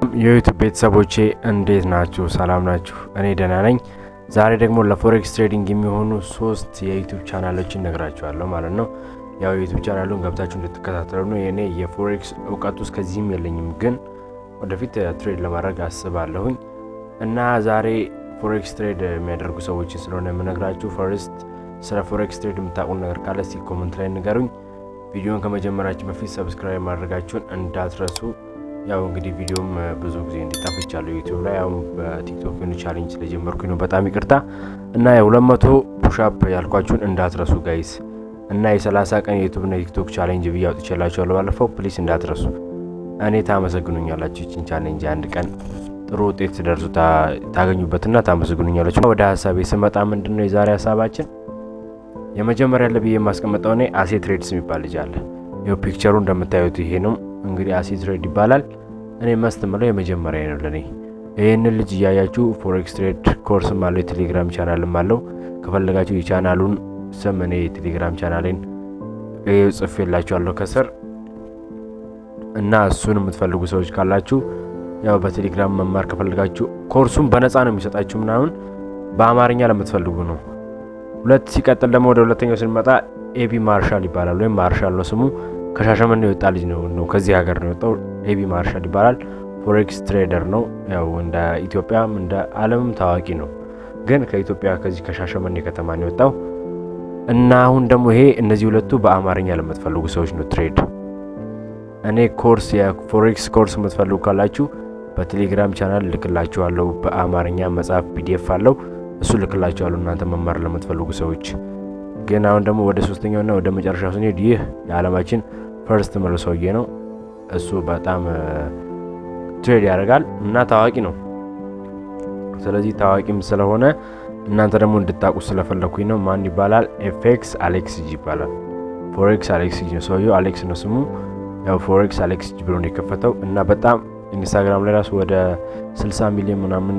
የ YouTube ቤተሰቦቼ፣ እንዴት ናችሁ? ሰላም ናችሁ? እኔ ደህና ነኝ። ዛሬ ደግሞ ለ forex trading የሚሆኑ ሶስት የ YouTube ቻናሎችን እነግራችኋለሁ ማለት ነው። ያው የ YouTube ቻናሉን ገብታችሁ እንድትከታተሉ ነው። የኔ የ forex እውቀቱ እስከዚህም የለኝም፣ ግን ወደፊት trade ለማድረግ አስባለሁኝ እና ዛሬ forex trade የሚያደርጉ ሰዎችን ስለሆነ የምነግራችሁ፣ first ስለ forex trade የምታውቁ ነገር ካለ እስኪ comment ላይ ንገሩኝ። ቪዲዮን ከመጀመራችን በፊት subscribe ማድረጋችሁን እንዳትረሱ። ያው እንግዲህ ቪዲዮም ብዙ ጊዜ እንዲጠፍቻለሁ YouTube ላይ፣ ያው በ TikTok የሆነ challenge ስለጀመርኩኝ ነው። በጣም ይቅርታ። እና የ200 push up ያልኳችሁን እንዳትረሱ guys። እና የ30 ቀን የ YouTube እና የ TikTok challenge ብዬ አውጥቼላችኋለሁ ባለፈው። Please እንዳትረሱ። እኔ ታመሰግኑኛላችሁ። ይችን challenge አንድ ቀን ጥሩ ውጤት ስደርሱ ታገኙበትና ታመሰግኑኛላችሁ። ወደ ሀሳቤ ስመጣ ምንድን ነው የዛሬ ሀሳባችን? የመጀመሪያ ለብዬ የማስቀምጠው እኔ አሴ Trades የሚባል ልጅ አለ። ይኸው picture ኡ እንደምታዩት ይሄ ነው። እንግዲህ አሴ Trade ይባላል። እኔ must ምለው የመጀመሪያ ነው ለኔ። ይህንን ልጅ እያያችሁ forex trade course ም አለው፣ የቴሌግራም ቻናልም አለው። ከፈለጋችሁ የቻናሉን ስም እኔ የቴሌግራም ቻናሌን ጽፌላችኋለሁ ከስር እና እሱን የምትፈልጉ ሰዎች ካላችሁ፣ ያው በቴሌግራም መማር ከፈለጋችሁ ኮርሱን በነፃ ነው የሚሰጣችሁ ምናምን፣ በአማርኛ ለምትፈልጉ ነው። ሁለት ሲቀጥል ደግሞ ወደ ሁለተኛው ስንመጣ ኤቢ ማርሻል ይባላል፣ ወይም ማርሻል ነው ስሙ። ከሻሸመኔ የወጣ ልጅ ነው፣ ከዚህ ሀገር ነው የወጣው። ኤቢ ማርሻል ይባላል። Forex trader ነው። ያው እንደ ኢትዮጵያም እንደ ዓለምም ታዋቂ ነው። ግን ከኢትዮጵያ ከዚህ ከሻሸመኔ ከተማ ነው የወጣው እና አሁን ደግሞ ይሄ እነዚህ ሁለቱ በአማርኛ ለምትፈልጉ ሰዎች ነው trade። እኔ course የ forex course የምትፈልጉ ካላችሁ በቴሌግራም ቻናል ልክላችኋለሁ። በአማርኛ መጽሐፍ PDF አለው፣ እሱ ልክላችኋለሁ እናንተ መማር ለምትፈልጉ ሰዎች። ግን አሁን ደግሞ ወደ ሶስተኛውና ወደ መጨረሻው ስንሄድ ይህ የዓለማችን first ምለው ሰውዬ ነው። እሱ በጣም trade ያደርጋል እና ታዋቂ ነው። ስለዚህ ታዋቂም ስለሆነ እናንተ ደግሞ እንድታውቁ ስለፈለኩኝ ነው። ማን ይባላል? FX አሌክስ ጂ ይባላል። Forex አሌክስ ጂ ነው ሰውየው። አሌክስ ነው ስሙ። ያው Forex አሌክስ ጂ ብሎ ነው የከፈተው እና በጣም ኢንስታግራም ላይ ራሱ ወደ 60 ሚሊዮን ምናምን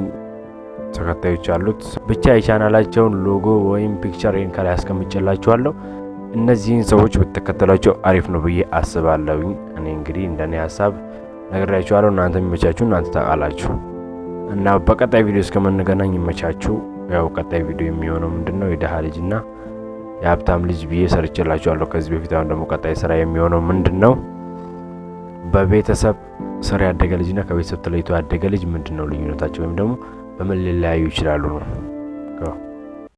ተከታዮች አሉት። ብቻ የቻናላቸውን ሎጎ ወይም picture ይህን ከላይ አስቀምጬላችኋለሁ። እነዚህን ሰዎች ብትከተሏቸው አሪፍ ነው ብዬ አስባለሁኝ። እኔ እንግዲህ እንደኔ ሀሳብ ነግሬያችኋለሁ። እናንተ የሚመቻችሁ እናንተ ታውቃላችሁ። እና በቀጣይ ቪዲዮ እስከምንገናኝ ይመቻችሁ። ያው ቀጣይ ቪዲዮ የሚሆነው ምንድን ነው? የደሃ ልጅና የሀብታም ልጅ ብዬ ሰርቼላችኋለሁ ከዚህ በፊት። አሁን ደግሞ ቀጣይ ስራ የሚሆነው ምንድን ነው? በቤተሰብ ስር ያደገ ልጅና ከቤተሰብ ተለይቶ ያደገ ልጅ ምንድን ነው ልዩነታቸው፣ ወይም ደግሞ በምን ሊለያዩ ይችላሉ ነው።